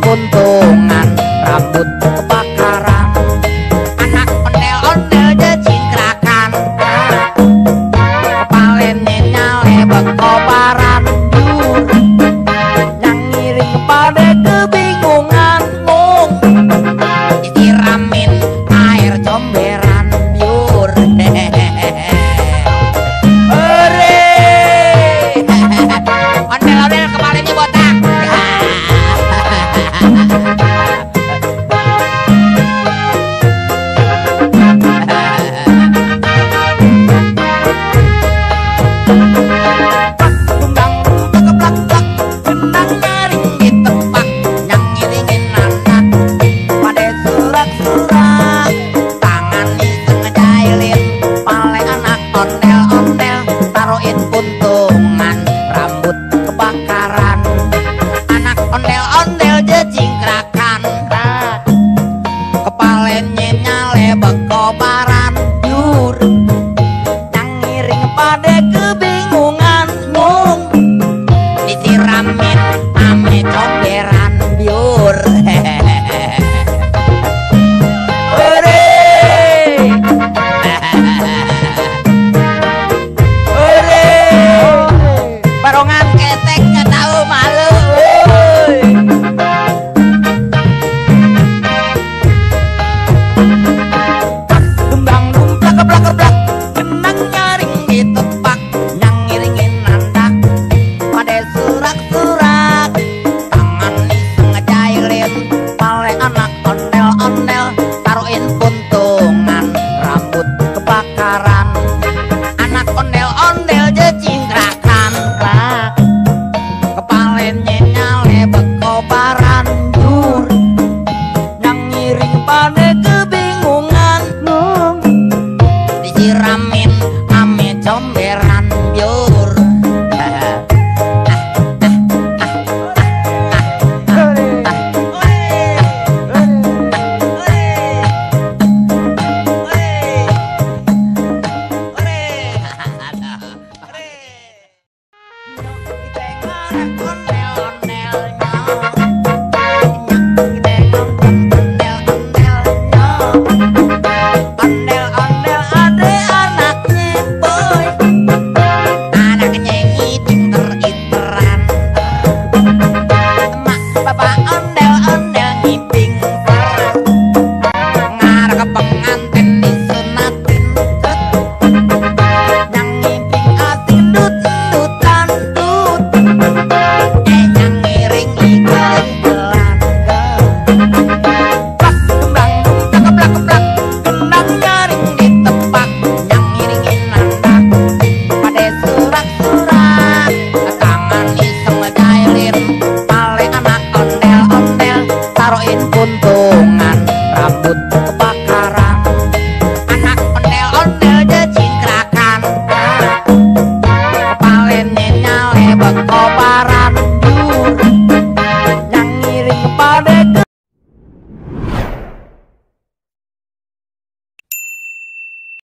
Kuntungan rambut kebakaran, anak ondel-ondel jejingkrakan, kepalanya nyale berkobaran, yang ngiring pada kebingungan, disiramin air comberan biur. Ondel-ondel kepalanya botak. Kuntungan rambut kebakaran, anak ondel-ondel jejingkrakan, kepalanya nyale berkobaran, yang ngiring pada kebingungan, disiramin ame comberan biur. Barongan ketek nggak tahu malu. Gembang dumplak keblak-keblak, genang nyaring ditepak, yang ngiringin nanda pada surak-surak, tangan iseng ngejailin pale anak ondel-ondel, taruhin puntungan rambut kebakaran, anak ondel-ondel jejingkrakan, kepalanya nyale berkobaran, yang ngiring pada kebingungan, disiramin ame comberan biur. Con